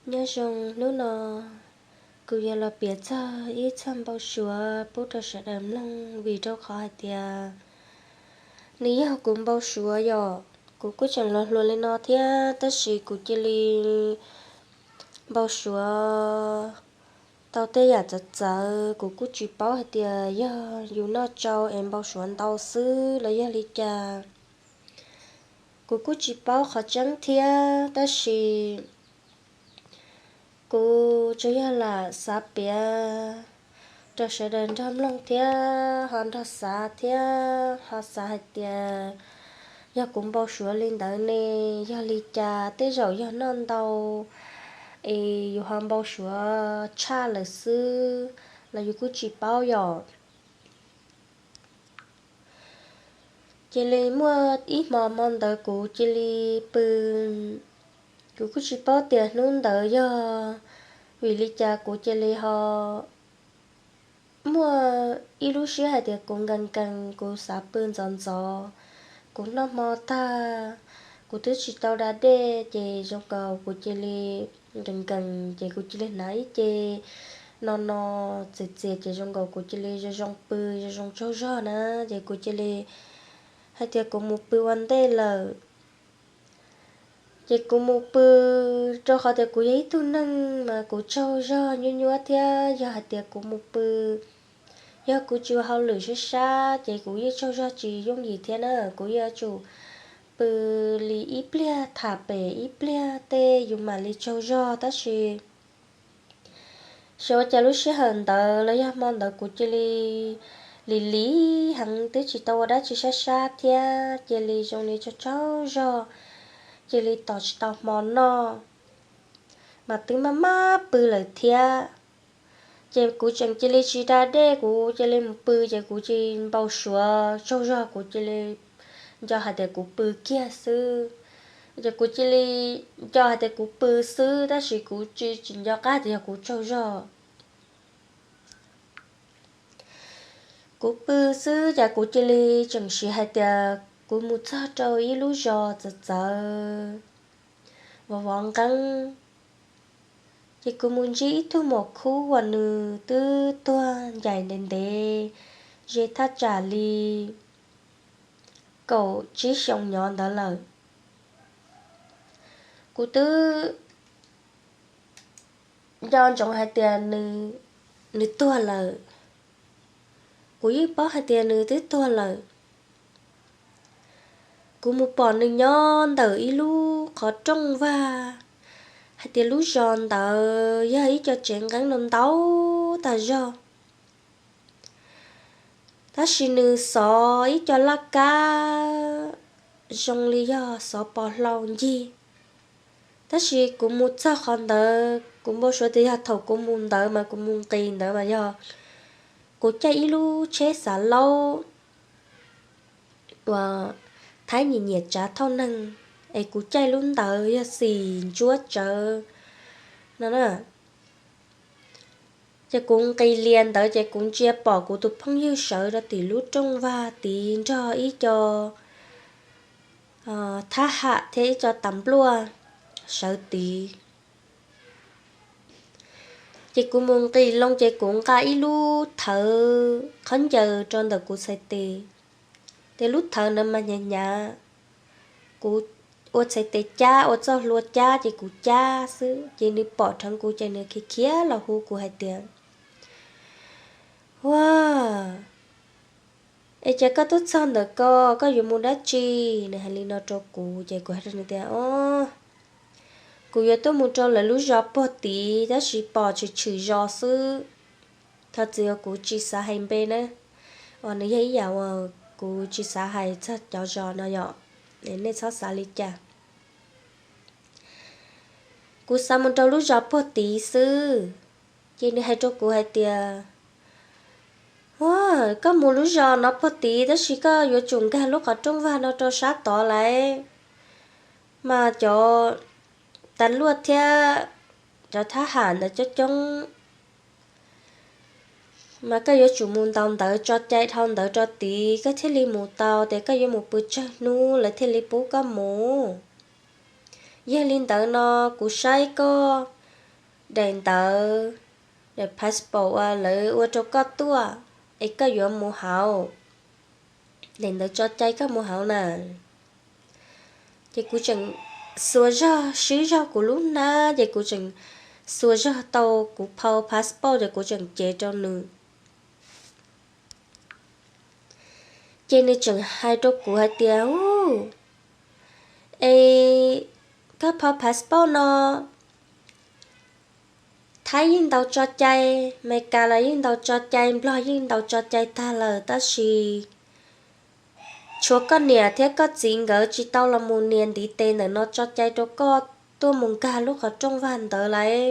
Nyob zoo hnub no, kuv yuav los piav txog ib txog npau suav pub rau sawv daws mloog vim rau qhov hais tias nws yog kuv npau suav yom. Kuv kuj tseem los hluas li no thiab tab sis kuv cia li npau suav tau tej yam txawv txawv, kuv kuj tsis paub hais tias yog yus noj tsau es npau suav ntau xwb los yog li cas. Kuv kuj tsis paub qhov tseeb thiab tab sis kuv tsuas yog lam xav piav rau sawv daws nrog mloog thiab ho nrog xav thiab ho xav hais tias yog kuv npau suav li ntawd ne, yog li cas tej zaum yog noj ntau es yus ho npau suav tshaj lawm xwb los yus kuj tsis paub yom. Cia li muaj ib hmo hmo ntawd kuv cia li pw, kuv kuj tsis paub tias hnub ntawd yog vim li cas kuv cia li ho muaj ib lub siab hais tias kuv nkees nkees, kuv xav pw ntxov ntxov, kuv noj hmo tag, kuv twb tsis tau da dej ces zoo nkaus kuv cia li nkees nkees ces kuv cia li hnav ib ce no no txias txias ces zoo nkaus kuv cia li zoo zoo pw zoo zoo tsaug zog na, ces kuv cia li hais tias kuv mus pw ua ntej lawm. Ces kuv mus pw, rau qhov tias kuv yog ib tug neeg mas kuv tsaug zog nyuab nyuab thiab yog hais tias kuv mus pw, yog kuv tsis ua hauj lwm sab sab ces kuv yeej tsaug zog tsis yooj yim thiab na. Kuv yuav tsum pw li ib pliag tham pem ib pliag tej yus mam li tsaug zog tab sis xyov ua cas lub sij hawm ntawd los yog hmo ntawd kuv cia li lim lim heev twb tsis tau ua dab tsi sab sab thiab cia li zoo li tsaug tsaug zog, cia li tos tsis tau hmo noj mas twb maj maj pw lawm thiab. Ces kuv tseem cia li tsis da dej kuv cia li mus pw ces kuv cia li npau suav tsaug zog kuv cia li nco hais tias kuv pw kiag xwb. Ces kuv cia li nco hais tias kuv pw xwb tab sis kuv tsis tsis nco qab tias yog kuv tsaug zog. Kuv pw xwb ces kuv cia li tseem siv hais tias kuv mus txog rau ib lub zos txawv txawv vov vov nqeeb. Ces kuv mus ntsib ib tug muam khub uas nws twb tuag ncaim ntev ntev, ze thaj tsam li kaum tsib xyoo nyob ntawd lawm. Kuv twb nco ntsoov hais tias nws tuag lawm. Kuv yeej paub hais tias nws twb tuag lawm. Kuv mus pom nws nyob ntawm ib lub qhov rooj vag, hais tias lub zos ntawd yog ib co tsev nqeeb no ntau tag zog. Tab sis nws xov ib co laj kab zoo li yog xov pos hlau ncig. Tab sis kuv mus txog qhov ntawd kuv npau suav tias yog thaum kuv mus ntawd mas kuv mus nqis ntawd mas yog kuv caij ib lub tsheb xav laub uas Thaib nyiam nyiam tsav thauj neeg, es kuv caij lub ntawd yog xim ntsuab tsawv no na. Ces kuv nqis lias ntawd ces kuv ntsia pom kuv tus phooj ywg sawv rau tim lub rooj vag tid nrog ib co thab ham thiab ib co tas npluaj sawv tid. Ces kuv mus nqis loo ces kuv nqa ib lub thawv qhov ncaws rau ntawm kuv txhais tes. Ces lub thawv ntawd mas hnyav hnyav, kuv ua txhais tes cab ua txoj hlua cab ces kuv cab xwb ces nws pom dheev kuv ces nws khiav khiav los hu kuv hais tias, Ua, es cas koj twb txog ntawm ko, koj yuav mus dab tsi? Nws hais li no rau kuv ces kuv hais rau nws tias, O, kuv yuav tuaj mus rau lawv lub zos puag tid tab sis pom tshwm tshwm zos xwb. Thov txim uas kuv tsis xav hais npe na, uas nws yog ib yam uas kuv tsis xav hais txog cov zos no yom, nej txhob xav li cas. Kuv xav mus rau lub zos puag tid xwb. Ces nws hais rau kuv hais tias, Ua, koj mus lub zos no puag tid tab sis koj yuav tsum nkag lub qhov rooj vag no rau sab tod lawm, mas cov tas luaj thiab cov thab ham ntawd coob coob, mas koj yuav tsum mus ntaus ntawv tso cai dhau ntawv rau tid koj thiaj li mus tau, ces koj yuav mus pw tsawg hnub lawv thiaj li pub koj mus. Yog li ntawd no kuv saib koj daim ntawv, daim passport uas lawv ua rau koj tuaj, es koj yuav mus hauv, daim ntawv tso cai koj mus hauv na. Ces kuv tseem xuas zog, swb zog kuv lub hnab, ces kuv tseem xuas zog tau kuv phau passport, ces kuv tseem cev rau nws. Ces nws tseem hais rau kuv hais tias, Ub, es koj phau passport no Thaib yeej ntaus tso cai, Meskas los yeej ntaus tso cai, Nplog yeej ntaus tso cai tag lawm, tab sis tshuav koj niam thiab koj txiv nkawd tsis tau los mus nias ntiv tes ntawm no tso cai rau koj tuaj mus nkag lub qhov rooj vag ntawd lauj.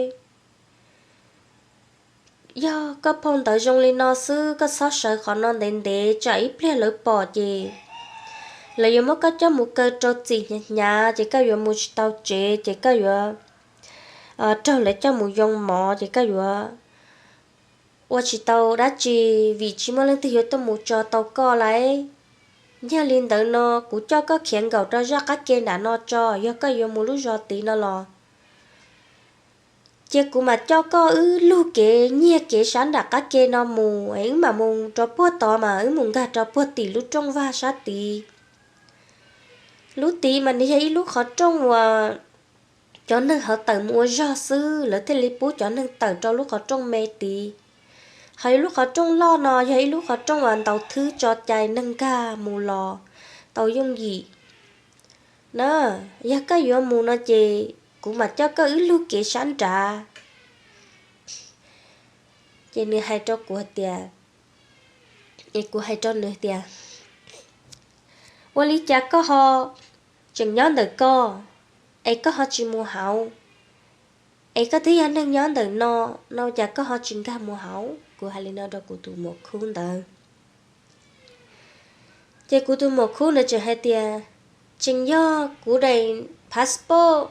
Yog koj phau ntawv zoo li no xwb, koj txhob sawv qhov no ntev ntev, tsam ib pliag lawv pom ces lawv yuav muab koj coj mus kaw rau txim hnyav hnyav, ces koj yuav mus tsis tau tsev, ces koj yuav raug lawv coj mus yoo mov, ces koj yuav ua tsis tau dab tsi, vim tsis muaj leej twg yuav tuaj mus tso tau koj lauj. Yog li ntawd no kuv coj koj khiav nkaum rau zaj qab ke nram no tso, yog koj yuav mus lub zos tid no los cia kuv mam coj koj wb lug kev nyiag kev sab nram qab ke no mus, es wb mam mus rau puag tod mas wb mus nkag rau puag tim lub rooj vag sab tid. Lub tid mas nws yog ib lub qhov rooj uas cov neeg hauv tawm mus ua zog xwb, lawv thiaj li pub cov neeg tawm rau lub qhov rooj me tid. Ho yog lub qhov rooj loj no yog ib lub qhov rooj uas ntaus thwb tso cai neeg nkag mus los tau yooj yim na. Yog koj yuav mus no ces kuv mam coj koj wb lug kev sab nrad. Ces nws hais rau kuv hais tias, es kuv hais rau nws tias, Ua li cas koj ho tseem nyob ntawm koj, es koj ho tsis mus hauv? Es koj twb yog neeg nyob ntawm no, no cas koj ho tsis nkag mus hauv? Kuv hais li no rau kuv tus muam khub ntawd. Ces kuv tus muam khub ntawd tseem hais tias, Tseem yog kuv daim passport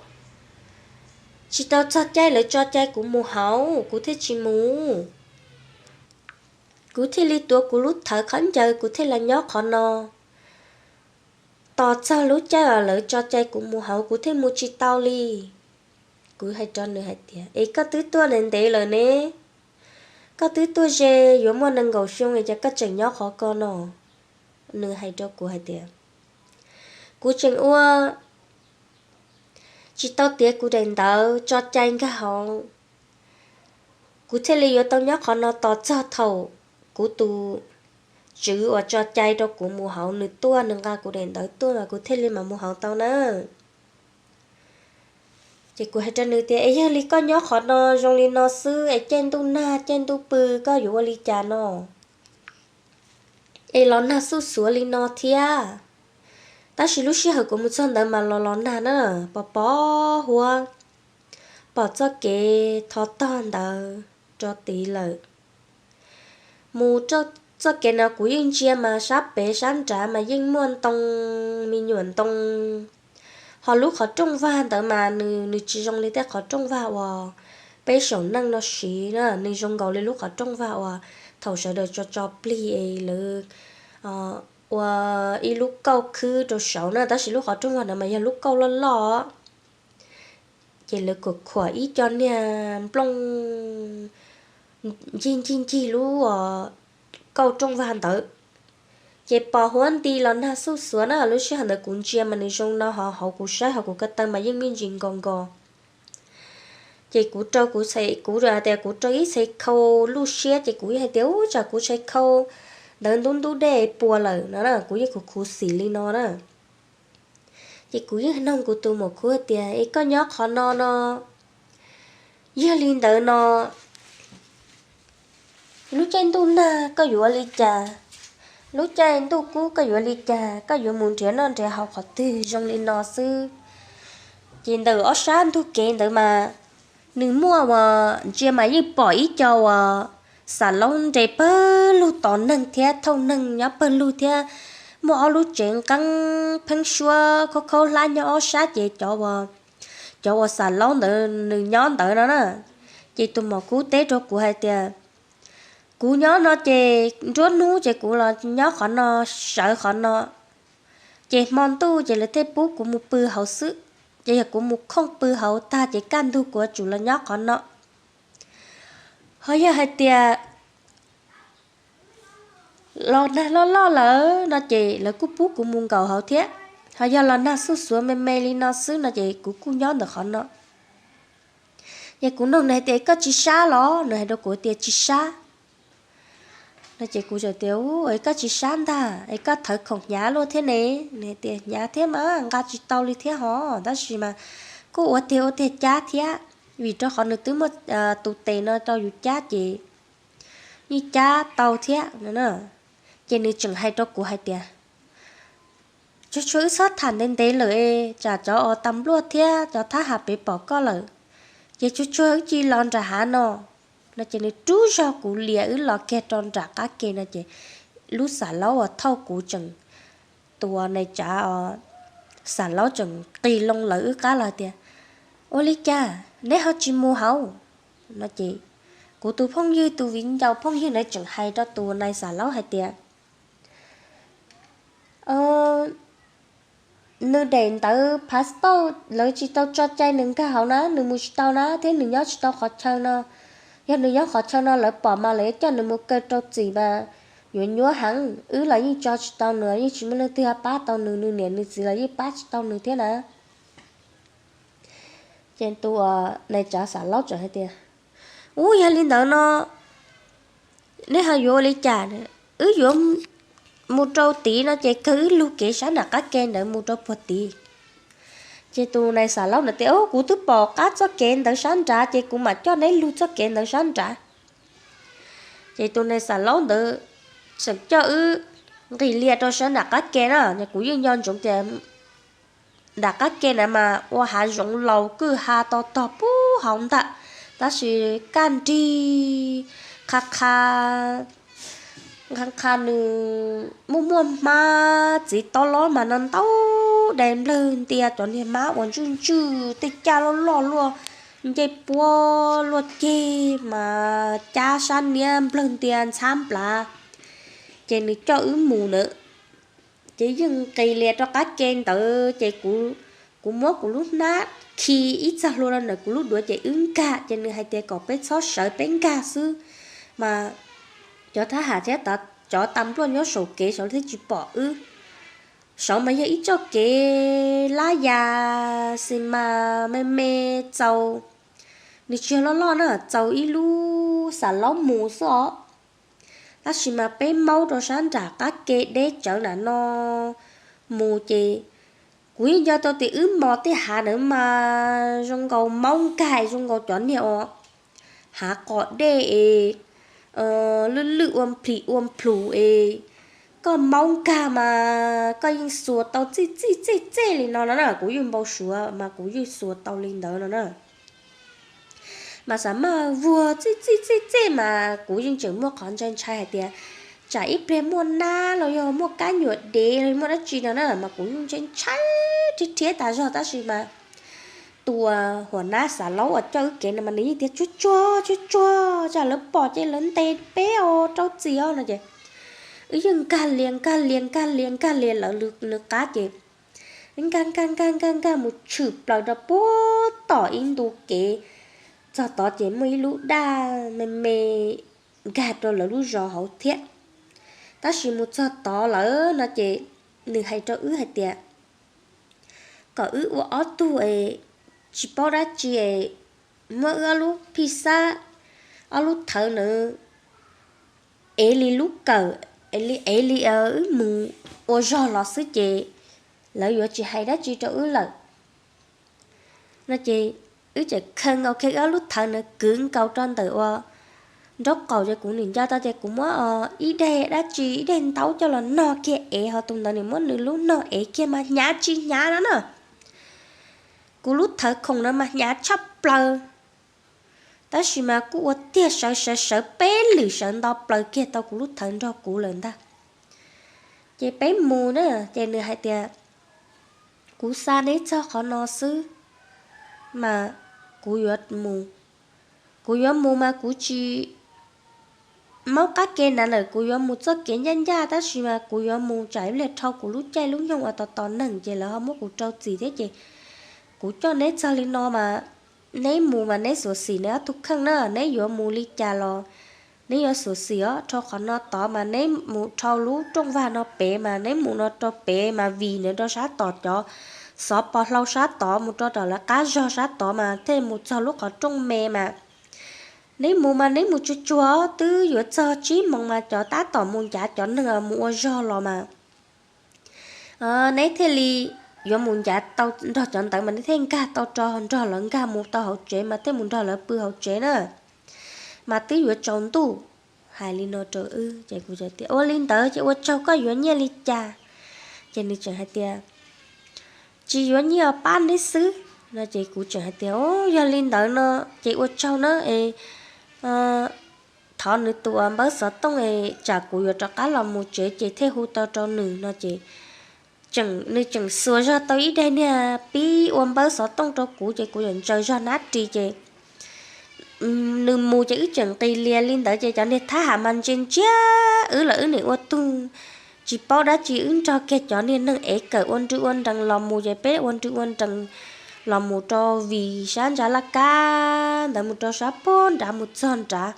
tsis tau txog caij lawv tso cai kuv mus hauv, kuv thiaj tsis mus. Kuv thiaj li tuav kuv lub thawv khaub ncaws, kuv thiaj los nyob qhov no. Tos txog lub caij uas lawv tso cai kuv mus hauv, kuv thiaj mus tsis tau li. Kuv hais rau nws hais tias, Es koj twb tuaj ntev ntev lawm ne, koj twb tuaj ze yuav muaj nees nkaum xyoo es cas koj tseem nyob qhov ko no? Nws hais rau kuv hais tias, Kuv tseem ua tsis tau tiav kuv daim ntawv tso cai nkag hauv, kuv thiaj li yuav tau nyob qhov no tos txog thaum kuv tus tswv uas tso cai rau kuv mus hauv nws tuaj, nws nqa kuv daim ntawv tuaj mas kuv thiaj li mam mus hauv tau na. Ces kuv hais rau nws tias, Es yog li koj nyob qhov no zoo li no xwb es caij ntuj nag caij ntuj pw koj yuav ua li cas no? Es los nag xuj xuav li no thiab. Tab sis lub sij hawm kuv mus txog ntawd mas los los nag na, pos pos huab, pom txoj kev thov tog ntawd rau tid lawm. Mus txoj kev no kuv yeej ntsia mas sab pem sab nrad mas yeej muaj ntoo, me nyuam ntoo. Ho lub qhov rooj vag ntawd mas nws, nws tsis zoo li tej qhov rooj vag uas peb saum neej no siv na, nws zoo nkaus li lub qhov rooj vag uas thaum sawv daws tso tso plig es lawv ua ib lub kauj khwb rau saud na, tab sis lub qhov rooj vag ntawd mas yog lub kauj loj loj. Ces lawv khuam khuam ib co niag nplooj ncig ncig ncig lub kauj rooj vag ntawd. Ces pos huab nti los nag xuj xuav na, lub sij hawm ntawd kuv ntsia mas nws zoo no, ho hauv kuv saib hauv kuv ko taw mas yeej me ntsis nkos nkos. Ces kuv rau kuv txhais, kuv tias kuv rau ib txhais khau luj siab, ces kuv yeej hais tias, Ub, tsam kuv txhais khau ntawd ntub ntub dej puas lawm no na, kuv yeej khuv khuv xim li no na. Ces kuv yeej nug kuv tus muam khub tias, Es koj nyob qhov no no, yog li ntawd no, lub caij ntuj nag koj yuav ua li cas? Lub caij ntuj kub koj yuav ua li cas? Koj yuav mus nrhiav noj nrhiav haus qhov twg zoo li no xwb? Ces ntawm ob sab ntug kev ntawd mas nws muaj uas ntsia mas yeej pom ib co uas xam laub nres pawg lug tos neeg thiab thauj neeg nyob pawg lug thiab, muaj ob lub tsev nqeeb pheeb suab khaub khaub hlab nyob ob sab ces cov uas, cov uas xam laub ntawd nws nyob ntawd no na. Ces tus muam khub teb rau kuv hais tias, Kuv nyob no ces nruab hnub ces kuv los nyob qhov no, sawv qhov no, ces hmo ntuj ces lawv thiaj pub kuv mus pw hauv xwb. Ces yog kuv mus khooj pw hauv tag ces kaj ntug kuv yuav tsum los nyob qhov no. Ho yog hais tias los nag loj loj lawm no ces lawv kuj pub kuv mus nkaum hauv thiab. Ho yog los nag xuj xuav me me li no xwb no ces kuv kuj nyob ntawm qhov no. Ces kuv nug nws hais tias koj tsis sab los? Nws hais rau kuv tias tsis sab. No ces kuv tias, u, es koj tsis sab ntag es koj thawv khoom hnyav luaj thiab ne? Nws tias hnyav thiab mas nqa tsis tau li thiab hos, tab sis mas kuj ua tiag ua tiag cab thiab, vim rau qhov nws twb muaj tus tes no rau yus cab ces yeej cab tau thiab. Ces nws tseem hais rau kuv hais tias, tsuag tsuag wb txhob tham ntev ntev lawm es tsam cov uas tas npluaj thiab cov thab ham pem pom koj lawm, ces tsuag tsuag wb cia los nram hav no. No ces nws rub zog kuv lias wb los kiag rau nram qab ke no ces lub xam laub uas thauj kuv tseem, tus nais tsav xam laub tseem qis loo lawv wb qab los tias, ua li cas neb ho tsis mus hauv? No ces kuv tus phooj ywg, tus viv ncaus phooj ywg ntawd tseem hais rau tus nais xam laub hais tias, nws daim ntawv passport lawv tsis tau tso cai nws nkag hauv na, nws mus tsis tau na thiab nws nyob tsis tau qhov chaw no. Yog nws nyob qhov chaw no lawv pom mas lawv yuav coj nws mus kaw rau txim mas yuav nyuab heev, wb los yeej tso tsis tau nws, yeej tsis muaj leej twg pab tau nws, nws niam nws txiv los yeej pab tsis tau nws thiab na. Ces tus nais tsav xam laub tseem hais tias, u, yog li ntawd no neb ho yuav ua li cas? Wb yuav mus rau tid no ces kawg wb lug kev sab nram qab ke ntawd mus rau puag tid. Ces tus nais xam laub ntawd tias, u, kuv twb pom qab txoj kev ntawd sab nrad ces kuv mam coj neb lug txoj kev ntawd sab nrad. Ces tus nais xam laub ntawd tseem coj wb nqis lias rau sab nram qab ke na, kuv yeej nco ntsoov tias nram qab ke na mas ua hav zoov laus kwj ha to tog pub hauv ntag, tab sis kaj nrig qha qha nqa qha nws muaj muaj hmab txiv tob lob mas no ntau dai nplawg ntia cov niag hmab uas ntswj ntswj tej caj loj loj luaj ncej puab luaj ceg mas cab sab niab nplawg ntia ntxhab nplav. Ces nws coj wb mus na, ces yeej nqis lias rau qab ke ntawd ces kuv muab kuv lub hnab khi ib txag hlua rau ntawm kuv lub duav ces wb nkag, ces nws hais tias kom peb txhob sawv peb nkag xwb, mas cov thab ham thiab cov tas npluaj nyob saum kev saud thiaj tsis pom wb. Saud mas yog ib txoj kev lab ya xi mas me me txaus, nws tsis yog loj loj na, txaus ib lub xam laub mus xwb os. Tab sis mas peb maub rau sab nram qab ke deb tsawv nram no mus ces kuv yeej nco tau tias wb mos tej hav ntawd mas zoo nkaus maub nkag zoo nkaus cov niag uas hav qos dej es lwj lwj ua nplis ua nplus es koj maub nkag mas koj yeej xuas tau txij txij txej txej li no no na. Kuv yeej npau suav mas kuv yeej xuas tau li ntawd no na. Mas xav mas vuag txij txij txej txej mas kuv yeej tseem muaj qhov ntshai ntshai hais tias tsam ib pliag muaj nab los yog muaj kab nyuam dev los muaj dab tsi no na, mas kuv yeej ntshai ntshai rhiab rhiab tas zog. Tab sis mas tus huam nab xav laub uas coj wb kev no mas nws yeej tias tsuag tsuag tsuag tsuag, tsam lawv pom ces lawv ntes peb os rau txim os no ces wb yeej nkag lias nkag lias nkag lias nkag lias lawv nws qab ces nkag nkag nkag nkag nkag mus tshwm plaws rau puag tom ib ntu kev. Txog tod ces muaj ib lub daj me me nkag rau lawv lub zos hauv thiab. Tab sis mus txog tod lawm no ces nws hais rau wb hais tias kom wb ua ob tug es tsis paub dab tsi es muab wb ob lub phij xab, ob lub thawv ntawd ev li lub kawm, ev li wb mus ua zog los xwb ces lawv yuav tsis hais dab tsi rau wb lawm no ces wb txawm khaws nkaus kiag wb ob lub thawv ntawd kwv nkaus rau ntawm ua nraub qaum ces kuv nim nco tau tias kuv muab ib daig dab tsi ib daig ntaub coj los nog kiag ev, ho tus ntawd nws muab nws lub nog ev kiag mas hnyav tsis hnyav no na. Kuv lub thawv khoom na mas hnyav tshaj plaws, tab sis mas kuj ua tiag sawv sawv sawv peb lwm sawv nto plaws kiag tau kuv lub thawv nrog kuv lawm ntag. Ces peb mus na, ces nws hais tias kuv xa neb txog qhov no xwb mas kuv yuav mus. Kuv yuav mus mas kuv tsis maub qab ke nrad lawm, kuv yuav mus txoj kev ncaj ncaj, tab sis mas kuv yuav mus tsam ib pliag dhau kuv lub caij lub nyoog uas tos tos neeg ces lawv ho muab kuv rau txim thiab ces kuv coj neb txog li no mas neb mus mas neb xyuam xim neb ob tug kheej na, neb yuav mus li cas los neb yuav xyuam xim os. Dhau qhov no tod mas neb mus dhau lub rooj vag no pem mas neb mus no rau pem mas vim nws rau sab tod cov xov pos hlau sab tod mus rau tom lawv qab zog sab tod mas thiaj mus txog lub qhov rooj me mas. Neb mus mas neb mus tsuag tsuag twb yuav txog tsib moos mas cov tab tom mus ncav cov neeg mus ua zog los mas neb thiaj li yuav mus ncav tau nrog cov ntawd mas neb thiaj nkag tau rau nrog lawv nkag mus tau hauv tsev mas thiaj mus nrog lawv pw hauv tsev na, mas twb yuav tsaus ntuj. Hais li no rau wb ces kuv tias ua li ntawd ces ua tsaug koj yuav nyiaj li cas? Ces nws tseem hais tias tsis yuav nyiaj, pab neb xwb no ces kuv tseem hais tias o, yog li ntawd no ces ua tsaug na es thov nws tus npawb xov tooj es tsam kuv yuav rov qab los mus tsev ces thiaj hu tau rau nws no ces nws tseem xuas zog tau ib daim niag pib ua npawb xov tooj rau kuv ces kuv tseem ntsaws zog nab ris ces nws mus ces wb tseem nqis lias li ntawd ces cov niag thab ham mas ntsia ntsia wb lawm wb nim ua tug tsis paub dab tsi wb nrog kiag cov niag neeg ev kawm ua nrw ua nrees los mus ces peb ua nrw ua nrees los mus rau vim sab ntsa laj kab ntawd mus rau sab puag nrad mus txog nrad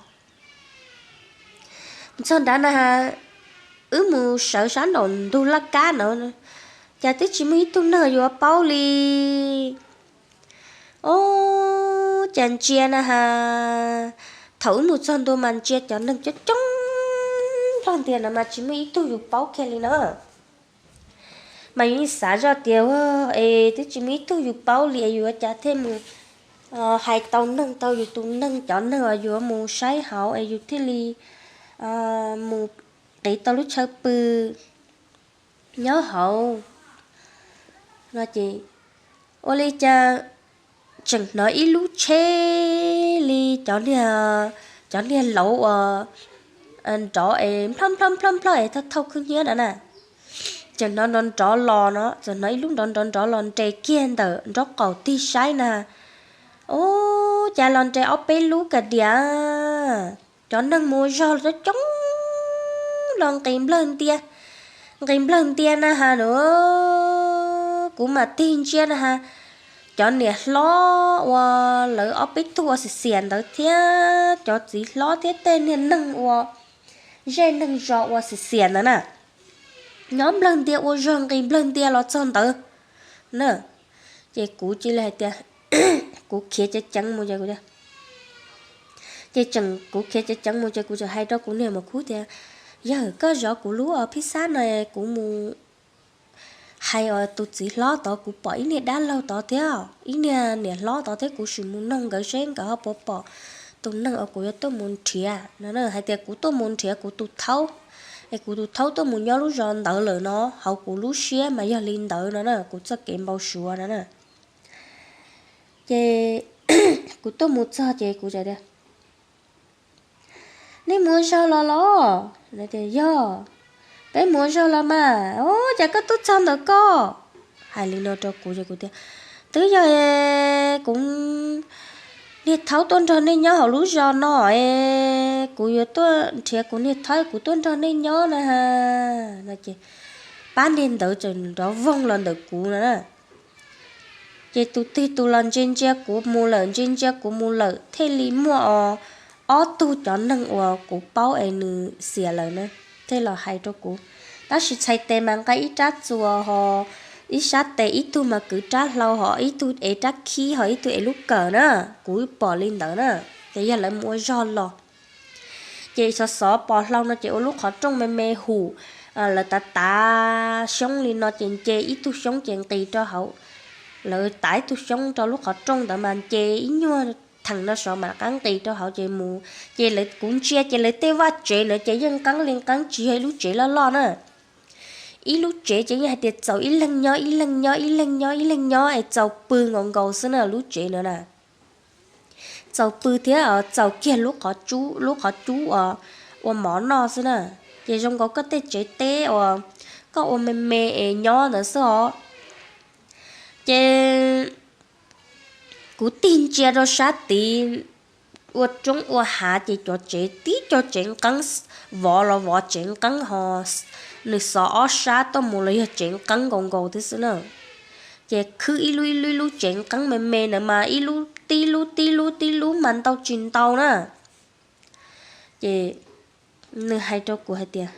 mus txog nrad na has wb mus sawv sab nraum ntug laj kab no cas twb tsis muaj ib tug neeg yuav paub li. O, cas ntsia na has thaum wb mus txog ntua mas ntsia cov neeg coob coob nplog ntiag no mas tsis muaj ib tug yus paub kiag li na. Mas yus yeej xav zoj tias es twb tsis muaj ib tug yus paub li es yus ua cas thiaj mus hais tau neeg tau yus tus neeg cov neeg uas yus mus saib hauv es yus thiaj li mus qiv tau lub chaw pw nyob hauv no ces ua li cas tseem hnov ib lub tsheb li cov niag, cov niag lauv uas nrov es nplhoj nplhoj nplhoj nplhoj es thauj thauj khwb hnyiab na na. Tseem hnov nrov nrov los no, tseem hnov ib lub nrov nrov nrov los nres kiag ntawm nraub qaum tig saib na. O, cas los nres ob peb lub ka diav, cov neeg mus ua zog los coob coob los nqis nplawg ntia, nqis nplawg ntia na has no. Kuv mam tig ntsia na has cov niam hlob uas lawv ob peb tug ua xiam xiam ntawd thiab cov txiv hlob thiab tej niag neeg ua zej neeg zos ua xiam xiam ntawd na, nyob nplawg ntia ua zog nqis nplawg ntia los txog ntawd na. Ces kuv cia li hais tias, kuv khiav ceev ceev mus ces kuv tias, ces tseem kuv khiav ceev ceev mus ces kuv tseem hais rau kuv niag maum khub tias, yawg, koj zov kuv lub phij xab no kuv mus hais os tus txiv hlob tod, kuv pom ib niag dab laug tod thiab ib niag niam hlob tod thiab kuv sim mus noog nkawd seb nkawd ho puas pom tus neeg uas kuv yuav tuaj mus nrhiav no. Hais tias kuv tuaj mus nrhiav kuv tus thaub, es kuv tus thaub tuaj mus nyob lub zos ntawd lawm no, hauv kuv lub siab mas yog li ntawd no na, kuv txoj kev npau suav no na. Ces kuv tuaj mus txog ces kuv tias, nej mus ua zog los los? Yog, peb mus ua zog los mas. O, cas koj tuaj txog ntawm koj? Hais li no rau kuv es kuv tias, twb yog kuv niag thaub tuaj nrog nej nyob hauv lub zos no es kuv yuav tuaj nrhiav kuv niag thaub kuv tuaj nrog nej nyob na. No ces pab niag ntawd tseem nrov voog los ntawm kuv no na. Ces tus twg tus los ntsia ntsia kuv mus lawm, ntsia ntsia kuv mus lawm, thiaj li muaj ob tug cov neeg uas kuv paub es nws xiam lawm na, thiaj los hais rau kuv. Tab sis txhais tes mas nqa ib rab txuas ho ib sab tes, ib tug mas kwv rab hlau ho ib tug ev rab khib ho ib tug ev lub kawm na, kuv pom li ntawd na. Ces yog lawv mus ua zog los, ces xov xov pos hlau no ces ua lub qhov rooj me me hum, lawv tav tav xyoob li no ces nce ib tug xyoob ces nqis rau hauv. Lawv tav ib tug xyoob rau lub qhov rooj ntawd mas nce ib nyuag theem no saud mam qab nqis rau hauv ces mus. Ces lawv, kuv ntsia ces lawv tej vaj tsev na ces yeej nqeeb li nqeeb, tsis yog ib lub tsev loj loj na. Ib lub tsev ces yeej hais tias txaus ib leeg nyob ib leeg nyob ib leeg nyob ib leeg nyob es txaus pw nkaus nkaus xwb na lub tsev no na. Txaus pw thiab txaus kiag lub qhov cub, lub qhov cub uas ua mov noj xwb na. Ces zoo nkaus koj tej tsev teb uas koj ua me me es nyob ntawd xwb os. Ces kuv tig ntsia rau sab tid ua roob ua hav ces cov tsev tib co tsev nqeeb, vov los vov tsev nqeeb ho, nws xov ob sab tuaj mus los yog tsev nqeeb nkaus nkaus thiab xwb na. Ces khwb ib lub ib lub ib lub tsev nqeeb me me ntawd mas ib lub tib lub tib lub tib lub mas ntau tsis ntau na. Ces nws hais rau kuv hais tias,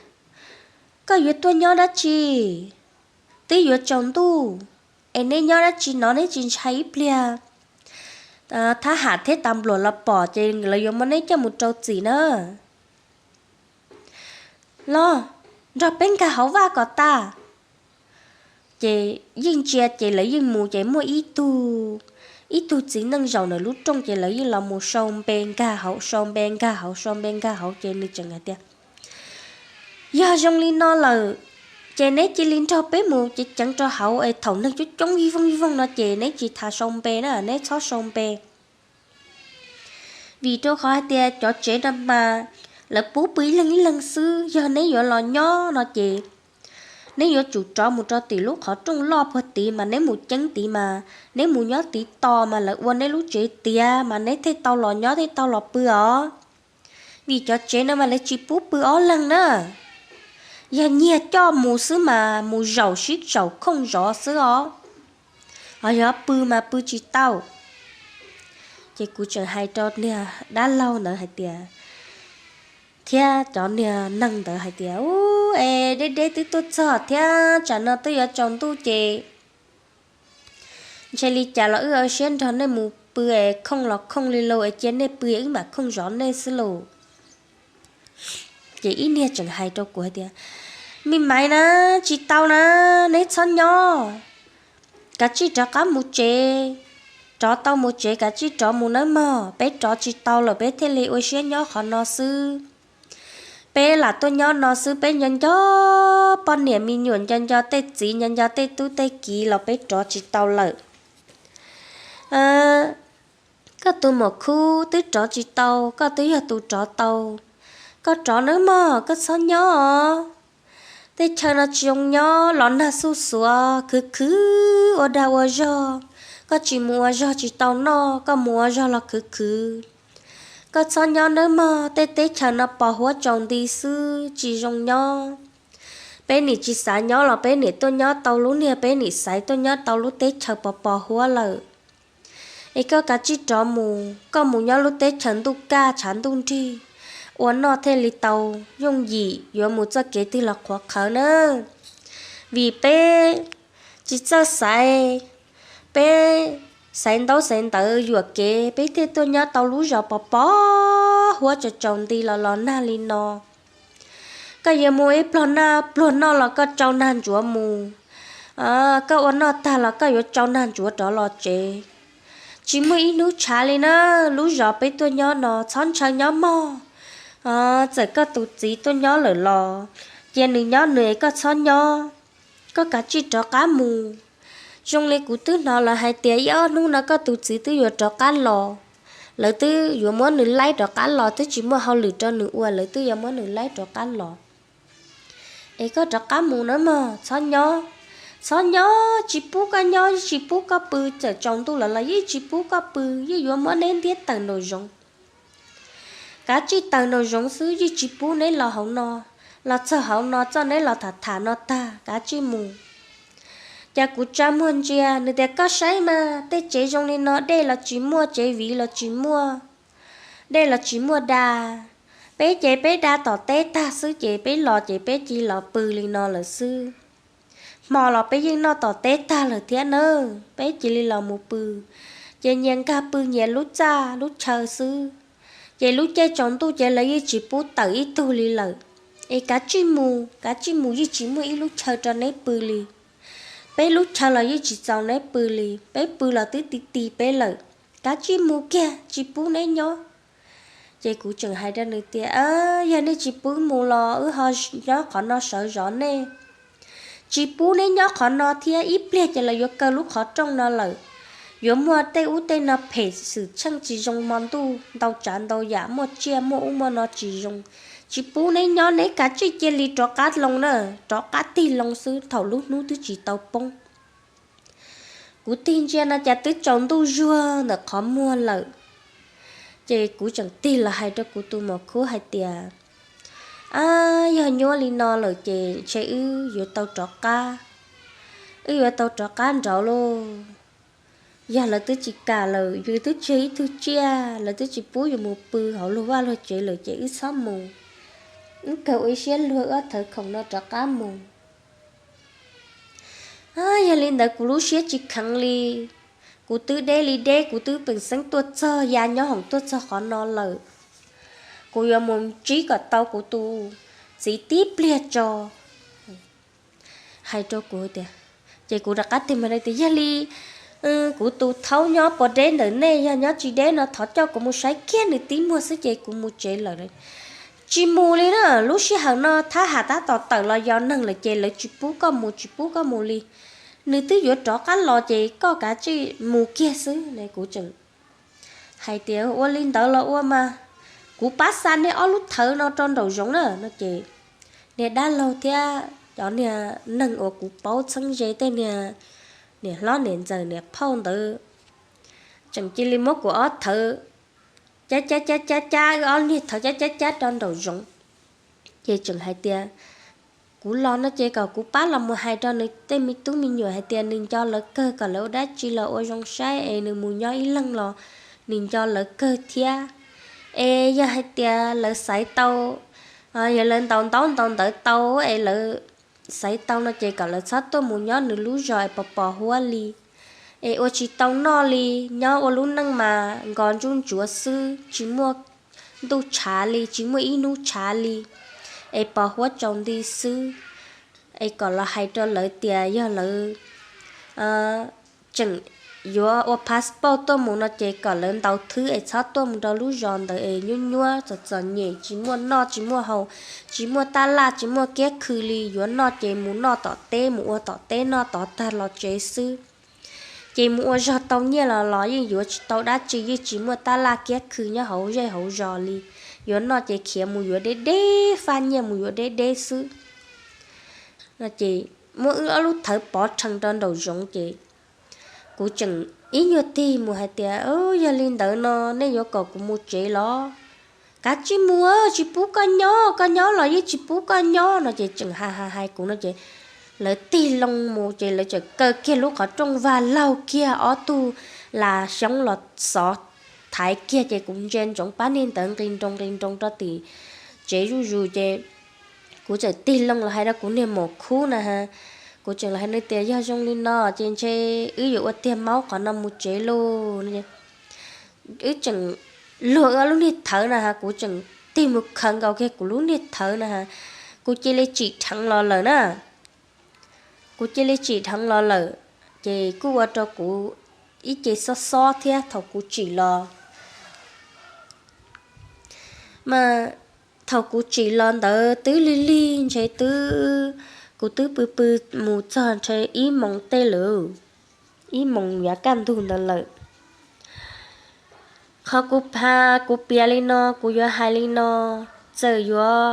koj yuav tuaj nyob dab tsi? Twb yuav tsaus ntuj es neb nyob dab tsi no, neb tsis ntshai ib pliag thab ham thiab tas npluam los pom ces lawv yuav muab neb coj mus rau txim na. Los, nrog peb nkag hauv vaj kom tas. Ces yeej ntsia ces lawv yeej mus ces muaj ib tug, ib tug txiv neej zaum ntawm lub rooj ces lawv yeej los mus sau npe nkag hauv, sau npe nkag hauv, sau npe nkag hauv ces nws tseem hais tias, yog zoo li no lawm ces neb cia li nrog peb mus ceev ceev rau hauv es thaum neeg coob coob ib voog ib voog no ces neb tsis tas sau npe na, neb txhob sau npe. Vim rau qhov hais tias cov tsev no mas lawv pub pw ib leeg ib leeg xwb, yog neb yuav los nyob no ces neb yuav tsum rov mus rau tim lub qhov rooj loj puag tid mas neb mus ceeb tid mas neb mus nyob tid tos mas lawv ua neb lub tsev tiav mas neb thiaj tau los nyob thiaj tau los pw os. Vim cov tsev no mas lawv tsis pub pw ob leeg na. Yog nyiag coj mus xwb mas mus zaum sib tsaum khooj zov xwb os. Ho yog pw mas pw tsis tau. Ces kuv tseem hais rau niag dab laug ntawd hais tias, thiab cov niag neeg ntawd hais tias, u, es deb deb twb tuaj txog thiab tsam no twb yuav tsaus ntuj ces ntshe li cas los wb ua siab nrog nej mus pw es khooj los khooj li lauj, es cia nej pw wb mam khooj zov nej xwb lauj. Ces ib niag tseem hais rau kuv hais tias, me maiv na, tsis tau na, neb txhob nyob, kav tsij rov qab mus tsev. Rov tau mus tsev kav tsij rov mus nawb mog, peb rov tsis tau lawm peb thiaj li ua siab nyob qhov no xwb. Peb lam tuaj nyob no xwb, peb nco nco poj niam me nyuam, nco nco tej txiv, nco nco tej tub tej kiv los peb rov tsis tau lawm. Koj tus muam khub twb rov tsis tau, koj twb yog tus rov tau. Koj rov nawb mog, koj txhob nyob os. Tej chaw no tsis zoo nyob, los nag xuj xuav khwv khwv ua dag ua zog. Koj tsis mus ua zog tsis tau noj, koj mus ua zog los khwv khwv. Koj txhob nyob nawb mog, tej teb chaws no pos huab tsaus nti xwb tsis zoo nyob. Peb nim tsis xav nyob los peb nim tuaj nyob tau lub niag, peb nim xaiv tuaj nyob tau lub teb chaws pos pos huab lawm. Es koj kav tsij rov mus, koj mus nyob lub teb chaws ntuj kaj tshav ntuj nrig, ua noj thiaj li tau yooj yim yuav mus txoj kev twg los qhuav qhawv na. Vim peb tsis txawj xaiv, peb xaiv ntaub xaiv ntawv yuam kev peb thiaj tuaj nyob tau lub zos pos pos huab tsaus tsaus nti los los nag li no. Koj yuav mus ib pluag nag pluag noj los koj tsau nag ntsuav mus, koj ua noj tag los koj yuav tsau nag ntsuav rov los tsev. Tsis muaj ib hnub tshav li na, lub zos peb tuaj nyob no txhob ntshaw nyob mog. Txawm koj tus txiv tuaj nyob lawm los cia nws nyob nws, koj txhob nyob, koj kav tsij rov qab mus. Zoo li kuv twb hnov lawv hais tias ib ob hnub no koj tus txiv twb yuav rov qab los, lawv twb yuav muab nws laib rov qab los, twb tsis muaj hauj lwm rau nws ua, lawv twb yuav muab nws laib rov qab los. Es koj rov qab mus nawb mog, txhob nyob, txhob nyob, tsis pub koj nyob, yeej tsis pub koj pw, txawm tsaus ntuj lawm los yeej tsis pub koj pw, yeej yuav muab neb ntiab tawm nraum zoov. Kav tsij tawm nraum zoov xwb, yeej tsis pub neb los hauv no, los txog hauv no txoj neb los tham tham no tag kav tsij mus. Ces kuv tsa muag ntsia nws tias, koj saib mas, tej tsev zoo li no dej los tsis muaj, tsev viv los tsis muaj, dej los tsis muaj da. Peb ces peb da tom teb tag xwb ces peb los ces peb cia li los pw li no lawm xwb. Hmo los peb yeej noj tom teb tag lawm thiab nawb, peb cia li los mus pw. Ces nyias nkag pw nyias lub txaj lub chaw xwb. Ces lub caij tsaus ntuj ces lawv yeej tsis pub tawm ib tug li lawm. Es kav tsij mus, kav tsij mus, yeej tsis muaj ib lub chaw rau neb pw li. Peb lub chaw los yeej tsis txaus neb pw li, peb pw los twb ti ti peb lawm. Kav tsij mus kiag, tsis pub neb nyob. Ces kuv tseem hais rau nws tias, yog nej tsis pub mus los wb ho nyob qhov no sawv zov nej. Tsis pub neb nyob qhov no thiab, ib pliag ces lawv yuav kaw lub qhov rooj no lawm. Yuav muaj tej ub tej no phem, xwm txheej tsis zoo, hmo ntuj ntau tsav ntau yam, muaj tsiaj muaj ub muaj no tsis zoo. Tsis pub neb nyob, neb kav tsij cia li rov qab loo na, rov qab tig loo xwb, thaum lub hnub twb tsis tau poob. Kuv tig ntsia no cas twb tsaus ntuj zuag ntawm qhov muag lawm. Ces kuv tseem tig los hais rau kuv tus muam khub hais tias, ab, yog nyuaj li no lawm ces ntshe wb yuav tau rov qab. wb yuav tau rov qab nraud lauj. Yog lawv twb tsis kam lawm, yus twb tseg ib tug tsiaj, lawv twb tsis pub yus mus pw hauv luag vaj luag tsev lawm ces wb txhob mus. Wb kawg ua ib siab luag wb ob thawv khoom no rov qab mus. Yog li ntawd kuv lub siab tsis kheev li. Kuv twb deb li deb, kuv twb peem xeeb tuaj txog ya nyob hoom tuaj txog qhov no lawm. Kuv yuav mus ntsib kom tau kuv tus txiv tib pliag tso. Hais rau kuv tias, ces kuv rov qab tig mus tias, yog li kuv tus thaub nyob puas deb ntawm nej, yog nyob tsis deb no thov coj kuv mus saib kiag nws tib muag xwb ces kuv mus tsev lawm. Tsis mus li na, lub sij hawm no thab ham tab tom tawm los yos neeg lawm ces lawv tsis pub koj mus, tsis pub koj mus li. Nws twb yuav rov qab los ces koj kav tsij mus kiag xwb. Kuv tseem hais tias, ua li ntawd los ua mas, kuv pab xa nej ob lub thawv no rau nraum zoov na no ces niag dab laug thiab cov niag neeg uas kuv paub txheeb ze tej niag niam hlob niam ntxawm niam phauj ntawd tseem cia li muab kuv ob thawv cab cab cab cab cab, wb ob niag thawv cab cab cab rau nraum zoov. Ces tseem hais tias, kuv los no ces kom kuv pab los mus hais rau nws tej me tub me nyuam hais tias nws nco lawv kawg, kom lawv ua dab tsi los ua zoo saib es nws mus nyob ib leeg los nws nco lawv kawg thiab. Es yog hais tias lawv xaiv tau, yog lawv ntaus ntaub ntaus ntawv tau es lawv xaiv tau no ces kom lawv txhob tuaj mus nyob nws lub zos es pos pos huab li, es ua tsis tau noj li, nyob ua lub neej mas nkos ntsuj ntsuav xwb, tsis muaj ntuj tshav li, tsis muaj ib hnub tshav li, es pos huab tsaus nti xwb. Es kom los hais rau lawv tias yog lawv tseem yuav ua passport tuaj mus no ces kom lawv ntaus thwb es txhob tuaj mus rau lub zos ntawd es nyuab nyuab txom txom nyem, tsis muaj noj tsis muaj haus, tsis muaj tab laj tsis muaj kiab khw li. Yuav noj ces mus noj tom teb, mus ua tom teb noj tod tag los tsev xwb. Ces mus ua zog tau nyiaj los los yeej yuav tsis tau dab tsi, yeej tsis muaj tab laj kiab khw nyob hauv zej hauv zos li. Yuav noj ces khiav mus yuav deb deb, faj nyiaj mus yuav deb deb xwb. Ces muab wb ob lub thawv pov rhees rau nraum zoov ces kuv tseem ib nyuag tig mus hais tias, yog li ntawd no nej yuav kom kuv mus tsev los? Kav tsij mus, tsis pub koj nyob, koj nyob los yeej tsis pub koj nyob no ces tseem hais hais hais kuv no ces lawv tig loo mus ces lawv tseem kaw kiag lub qhov rooj vag laug kiag ob tug las xyoob los xov thaiv kiag ces kuv ntsia ntsoov pab niag ntawd nqis nroos nqis nroos rau tim tsev zuj zus ces kuv tseem tig loo los hais rau kuv niag maum khub na ha. Kuv tseem los hais nws tias yog zoo li no ces ntshe wb yuav ua tiag maub qhov no mus tsev lauj. Wb tseem luag wb ob lub niag thawv na ha, kuv tseem tig mus khaws nkaus kiag kuv lub niag thawv na ha, kuv cia li tsim dheev los lawm na. Kuv cia li tsim dheev los lawm, ces kuj ua rau kuv ib ce xob xob thiab thaum kuv tsim los. Mas thaum kuv tsim los ntawd twb lig lig ntshe twb, kuv twb pw pw mus txog ntshe ib moos tej lawm, ib moos yav kaj ntug ntawd lawm. Qhov kuv pha, kuv piav li no, kuv yuav hais li no, txawm yuav,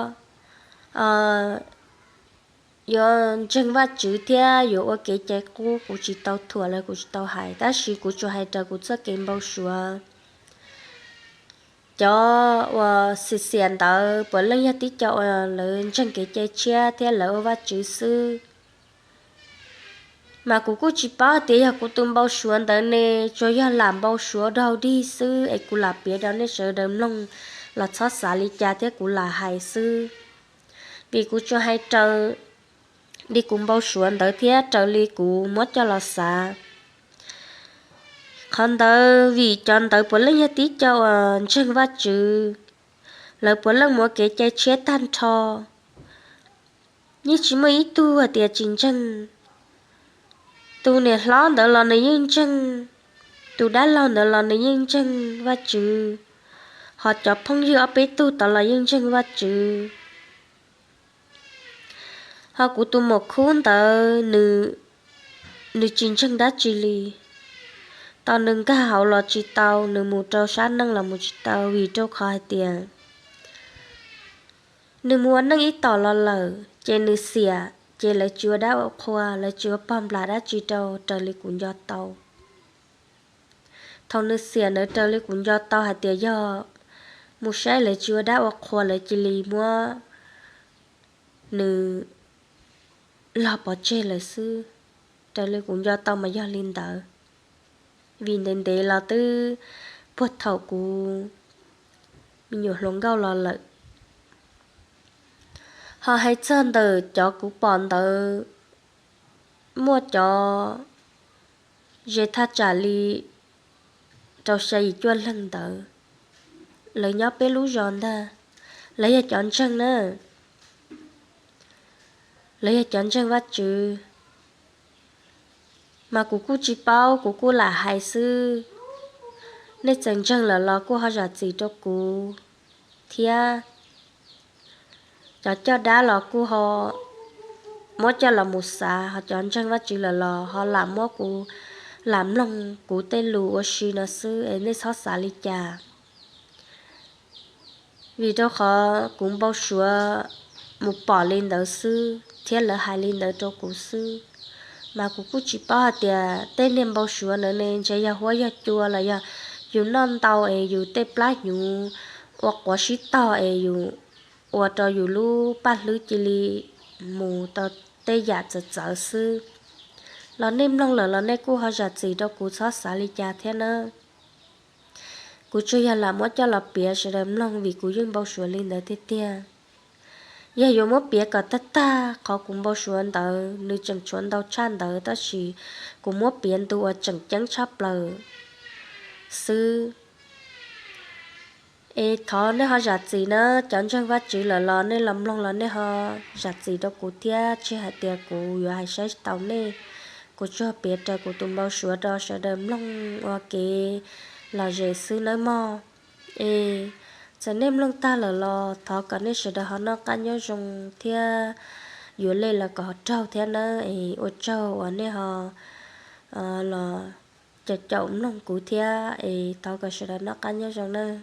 yuav ntseeg Vajtswv thiab yuav ua kev cai qub, kuv tsis tau thuam lawv, kuv tsis tau hais, tab sis kuv tsuas hais raws kuv txoj kev npau suav. Cov uas xiam xiam ntawd puav leej yog tib co uas lawv ntseeg kev cai tshiab thiab lawv ua Vajtswv xwb. Mas kuv kuj tsis paub tias yog kuv tus npau suav ntawd ne, tsuas yog lam npau suav daug dig xwb es kuv lam piav rau nej sawv daws mloog los txhob xav li cas thiab kuv lam hais xwb. Vim kuv tsuas hais raws li kuv npau suav ntawd thiab raws li kuv muab coj los xav. Qhov ntawd vim cov ntawd puav leej yog tib co uas ntseeg Vajtswv, lawv puav leej muaj kev cai tshiab tag nrho. Yeej tsis muaj ib tug hais tias tsis ntseeg. Tus niam hlob ntawd los nws yeej ntseeg, tus dab laug ntawd los nws yeej ntseeg Vajtswv, ho cov phooj ywg ob peb tug tod los yeej ntseeg Vajtswv. Ho kuv tus maum khub ntawd nws, nws tsis ntseeg dab tsi li. Tau nws nkag hauv los tsis tau, nws mus rau sab neej los mus tsis tau, vim rau qhov hais tias nws mus ua neej ib tom los lawm ces nws xiam, ces lawv tsis ua dab ua qhua, lawv tsis ua pog nplam dab tsi rau raws li kuv nco tau. Thaum nws xiam ntawd raws li kuv nco tau hais tias yog mus saib lawv tsis ua dab ua qhua lawv cia li muab nws log pov tseg lawm xwb. Raws li kuv nco tau mas yog li ntawd, vim ntev ntev los twb puag thaum kuv me nyuam hluas nkauj los lawm. Ho hais txog ntawm cov kuv pom ntawd, muaj cov ze thaj tsam li rau xya yim cuaj leeg ntawd, lawv nyob peb lub zos ntag. Lawv yog cov ntseeg na, lawv yog cov ntseeg Vajtswv, mas kuv kuj tsis paub, kuv kuj lam hais xwb. Nej txawm ntseeg lawm los kuj ho zam txim rau kuv thiab. Cov coj dab los kuj ho muab coj los mus xav, ho cov ntseeg Vajtswv lawm los ho lam muab kuv, lam mloog kuv tej lus ua si no xwb es nej txhob xav li cas. Vim rau qhov kuv npau suav mus pom li ntawd xwb thiab lawv hais li ntawd rau kuv xwb, mas kuv kuj tsis paub hais tias tej niag npau suav ntawd ne ntshe yog huab yog cua los yog yus noj ntau es yus tej plab hnyuv ua quav sib tog es yus ua rau yus lub paj hlwb cia li mus tau tej yam txawv txawv xwb. Los nej mloog lawm los nej kuj ho zam txim rau kuv txhob xav li cas thiab nawb. Kuv tsuas yog lam muab coj los piav sawv daws mloog vim kuv yeej npau suav li ntawd tiag tiag. Yog yuav muab piav kom tag tag qhov kuv npau suav ntawd nws tseem tshuav ntau tshaj ntawd tab sis kuv muab piav ntu uas tseem ceeb tshaj plaws xwb. Es thov nej ho zam txim na, cov ntseeg Vajtswv lawm los nej los mloog los nej ho zam txim rau kuv thiab, tsis hais tias kuv yuav hais saib tau nej. Kuv tsuas piav raws kuv tus npau suav rau sawv daws mloog ua kev lom zem xwb nawb mog. Es txawm nej mloog tag lawm los thov kom nej sawv daws ho noj qab nyob zoo thiab yuav lej los kom ho raug thiab nawb. Es ua tsaug uas nej ho los caum caum mloog kuv thiab es thov kom sawv daws noj qab nyob zoo nawb.